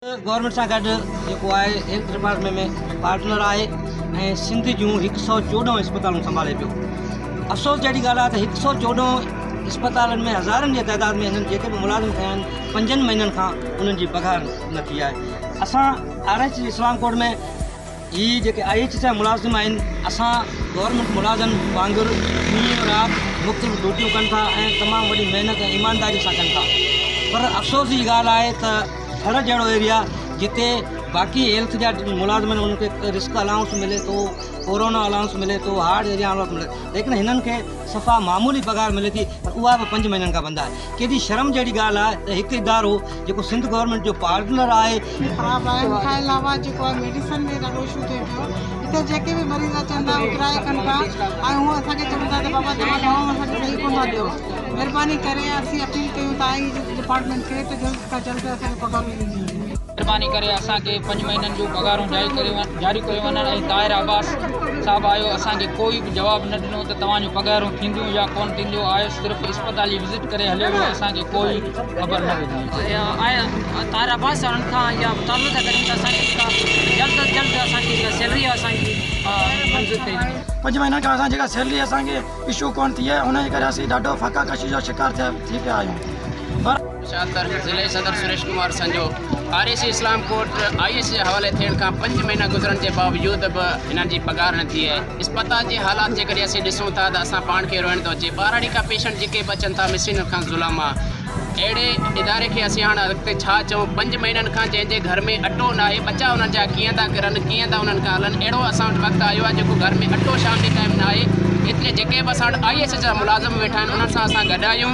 Government سان گڏ جيڪو آهي هيلٿ ڊپارٽمينٽ ۾ پارٽنر آهي ۽ سنڌ جون هڪ سئو 14 اسپتالون سنڀالي پيو. افسوس جهڙي ڳالهه آهي ته 114 اسپتالن ۾ هزارن جي تعداد ۾ هنن جيڪي به ملازم کنيا آهن پنجن مهينن کان انهن جي پگهار نه ٿي آهي. اسان آر ايڇ اسلام ڪوٽ ۾ هي جيڪي I H جا ملازم آهن اسان گورنمينٽ ملازم وانگر ڏينهن رات مختلف ڊيوٽيون ڪن ٿا ۽ تمام وڏي محنت ۽ ايمانداري سان ڪن ٿا پر افسوس جي ڳالهه آهي ته ٿر جهڙو ايريا جتي باقي هيلٿ جا ملازم آهن انهن کي رسڪ الائونس ملي ٿو ڪورونا الائونس ملي ٿو هارڊ ايريا الائونس ملي ٿو ليڪن هنن کي صفا معمولي پگهار ملي ٿي پر اها به پنج مهينن کان بند آهي. ڪيڏي شرم جهڙي ڳالهه آهي ته هڪ ادارو جيڪو سنڌ گورنمينٽ جو پارٽنر آهي. خراب آهي ان کان علاوه جيڪو آهي ميڊيسن ۾ ڏاڍو اشو ٿئي پيو هتي جيڪي به مريض اچن ٿا اترائي ڪن ٿا ۽ هو اسان کي چون ٿا ته بابا توهان دوائون اسان کي صحيح ڪونه ٿا ڏيو مهرباني ڪري اسين اپيل ڪيون ٿا آئي ڊپارٽمينٽ کي ته جلد کان جلد اسان کي پگهارون ڏنيون وڃن. مهرباني ڪري اسان کي پنج مهينن جون پگهارون جاري ڪيون وڃن ۽ طاهر عباس صاحب آيو اسان کي ڪوئي به جواب نه ڏنو ته توهان جون پگهارون ٿينديون يا ڪونه ٿينديون آيو صرف اسپتال جي وزٽ ڪري هليو ويو اسان کي ڪوئي خبر نه ڏني. طاهر عباس وارن کان اها مطالبو ٿا ڪريون ته اسان کي جيڪا جلد از جلد اسان کي جيڪا سيلري آهي اسان جي منظور ڪئي وڃي. پنج مهينن کان اسان جيڪا سيلري اسان کي اشو ڪونه ٿي آهي ان جي ڪري اسين ڏاڍو فاقا ڪشي جو شڪار ٿي پيا آهيون پر. شاطر، ضلعي صدر Suresh Kumar Sanjo, R A C Islamkot I S جي حوالي ٿيڻ کان پنج مهينا گذرڻ جي باوجود به هنن جي پگهار نه ٿي آهي. اسپتال جي حالات جيڪڏهن اسين ڏسون ٿا ته اسان پاڻ کي روئڻ ٿو اچي. ٻهراڙي کان پيشنٽ جيڪي به اچن ٿا مسين کان ظلم آ. اهڙي اداري کي اسين هاڻ اڳتي ڇا چئون پنج مهينن کان جنهن جي گهر ۾ اٽو ناهي ٻچا انهن جا ڪيئن ٿا ڪرن ڪيئن ٿا انهن کان هلن اهڙو اسان وٽ وقت آيو آهي جيڪو گهر ۾ اٽو شام جي ٽائيم ناهي ايتري جيڪي به اسان وٽ I S جا ملازم ويٺا آهن انهن سان اسان گڏ آهيون.